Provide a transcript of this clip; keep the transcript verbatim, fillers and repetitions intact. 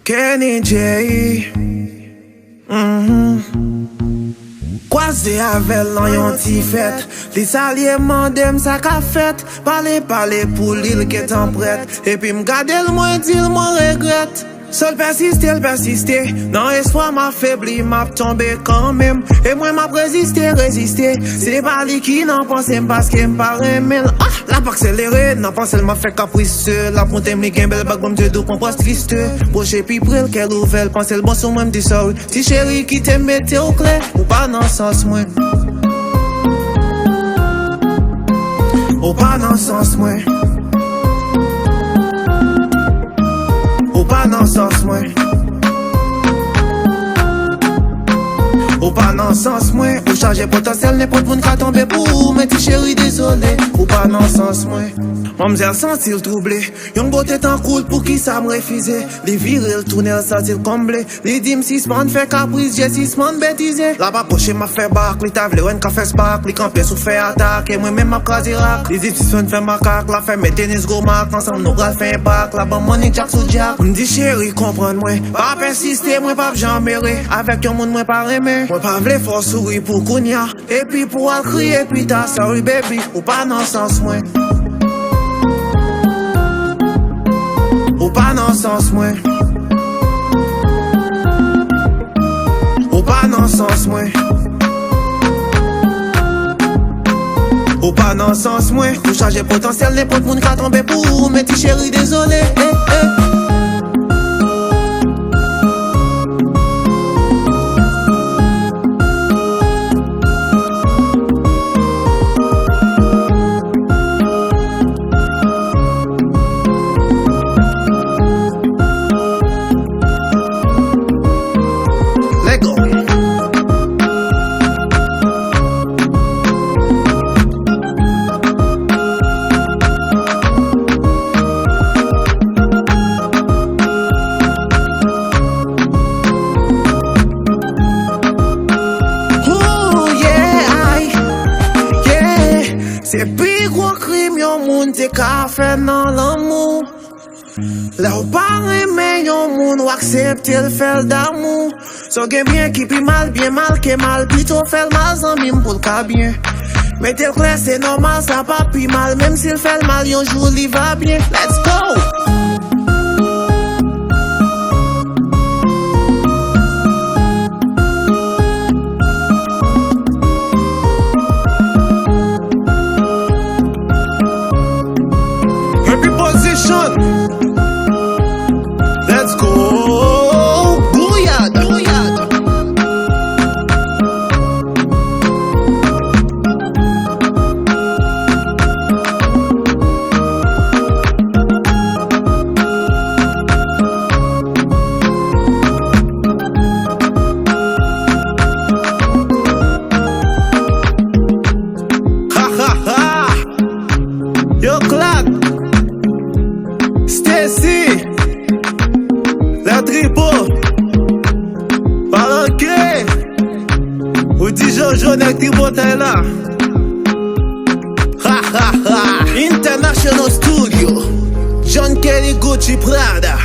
Kenny J. Mhm. Kwaze avè l nan yon ti fèt. Li salye m, mande m sa k ap fèt. Pale, pale pou li, l gentan prèt. Epi m gade l, mwen di l, mwen regrèt. Sèl pèsiste, l pèsiste. Nan espwa m afebli, m ap tonbe kanmenm. E mwen m ap reziste, reziste. Se pa li ki nan panse m paske m pa renmen l. Ah! L ap akselere, nan panse l m ap fè kapris. L ap monte m, li gen bèl bag, ban m dye dou, pran pòz triste. Pwoche pi pre l, kè l ouvè l, panse l bon sou mwen, m di sorry. Ti cheri, kite m mete w klè, ou pa nan sans mwen. Ou pa nan sans mwen. Ou pa nan sans mwen. Ou pa nan sans mwen. Ou chaje potansyèl, nenpòt moun ka tonbe pou ou. Men ti cheri, dezole, ou pa nan sans mwen. Manmzèl santi l twouble. Yon bote tankou l, poukisa m refize? Li vire l tounen, l santi l konble. Li di m sispann fè kapris, je sispann betize. L ap apwoche m ap fè bak, li ta vle wè n ka fè spak. Li kanpe sou fè atak, e mwen menm m ap kraze rak. Li di sispann fè makak, l ap fè men tenis gwo mak. Ansanm nou pral fè enpak, l ap ban m money djak sou djak. M di cheri konprann mwen, pa pèsiste, mwen p ap janm ere. Avèk yon moun mwen pa renmen, mwen pa vle fè w souri pou kounya. Epi pou w al kriye pita, sorry baby, ou pa nan sans mwen. Ou pa nan sans mwen. Ou pa nan sans mwen. Ou pa nan sans mwen. Ou chaje potansyèl, nenpòt moun ka tonbe pou ou, men ti cheri, dezole. Eh, eh. Let go. Ooh, yeah, ay, yeah. Se pi gwo krim yon moun te ka fè nan lanmou. Lè w pa renmen yon moun, w aksepte l fè l damou. Sa w gen byen ki pi mal, byen mal ke mal, pito fè l mal zanmi m pou l ka byen. Mete l klè, se nòmal, sa pa pi mal, menm si l fè l mal, yon jou li va byen. Let's go! Reposition. Let's go. Gouyad. Ha, ha, ha. Yo, Claude. Stacy. La Tripo. Palanke. Ou di Jojo, nèg tripotay la. Ha, ha, ha. International Studio. John Kelly, Gucci, Prada.